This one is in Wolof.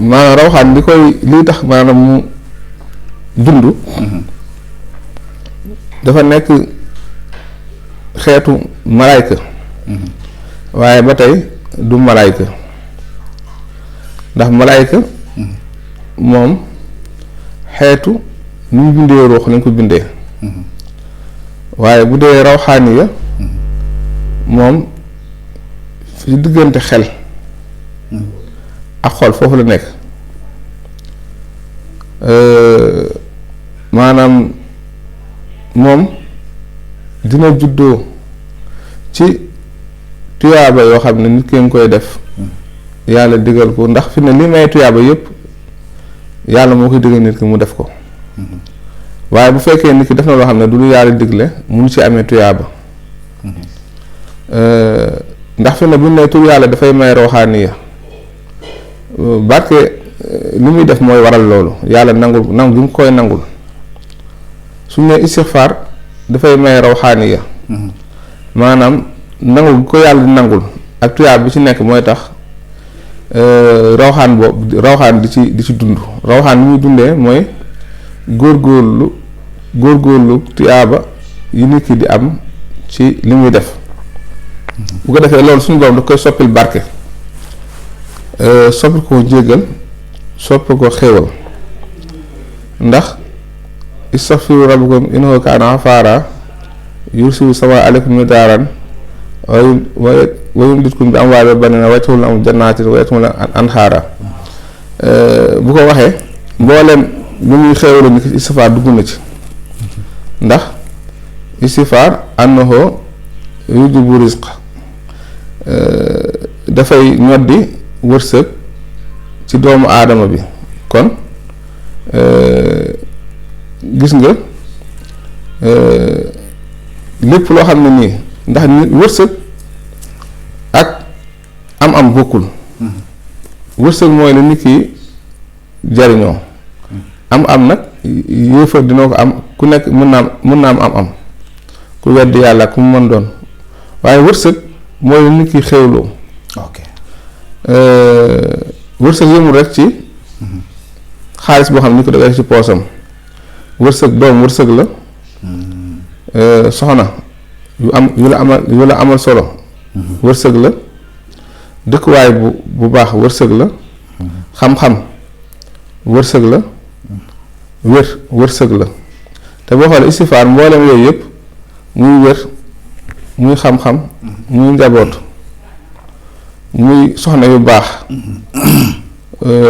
maanaam rawxaan li tax maanaam mu dund dafa nekk xeetu malaayka waaye ba tey du malaayka ndax malaayka moom xeetu ni ñu bindee ruux lañ ko bindee waaye bu dee rawxaani ya moom fi diggante xel ak xol foofu la nekk maanaam moom dina juddoo ci tuyaaba yoo xam ne nit ki nga koy def yàlla digal ko ndax fi ne li may tuyaaba yépp yàlla moo koy digal nit ki mu def ko waaye bu fekkee nit ki def na loo xam ne du lu yàlla digle munu ci amee tuyaaba ndax fi ne bu ne tur yàlla dafay may rawxaaniya barke li muy def mooy waral loolu yàlla nangu gi mu koy nangul su ne istixfaar dafay may rawxaaniya maanaam nangu gi ko yàlla di nangul ak tuyaab bi ci nekk mooy tax rawxaan di ci dund rawxaan li muy dundee mooy góorgóorlu tuyaaba yi nit ki di am ci li muy def bu ko defee loolu suñu borom daf koy soppil barke soppil ko jéggal soppil ko xéewal ndax istaghfiru rabbakum innahu kaana ghafaara yursilu samaa aleykum midaaran wa yumdidkum bi amwaalin wa baniina wa yaj'al lakum jannaatin wa yaj'al lakum anhaara bu ko waxee mbooleem lu muy xéewal ni istighfaar dugg na ci ndax istighfaar annahu yujibu rizq dafay ñoddi wërsëg ci doomu aadama bi kon gis nga lépp loo xam ne nii ndax wërsëg ak am bokkul wërsëg mooy la nit ki jariñoo am nag yéefar dina ko am ku nekk mën naa am ku weddi yàlla ku mu mën doon waaye wërsëg mooy la nit ki xewloo wërsëg yëmul rek ci xaalis boo xam ne ni ko def ci poosam wërsëg doom wërsëg la soxna yu la amal solo wërsëg la dëkkuwaay bu baax wërsëg la xam-xam wërsëg la wërsëg la te boo xoolee istifaar mboolem yooyu yëpp muy wér muy xam-xam muy njaboot muy soxna yu baax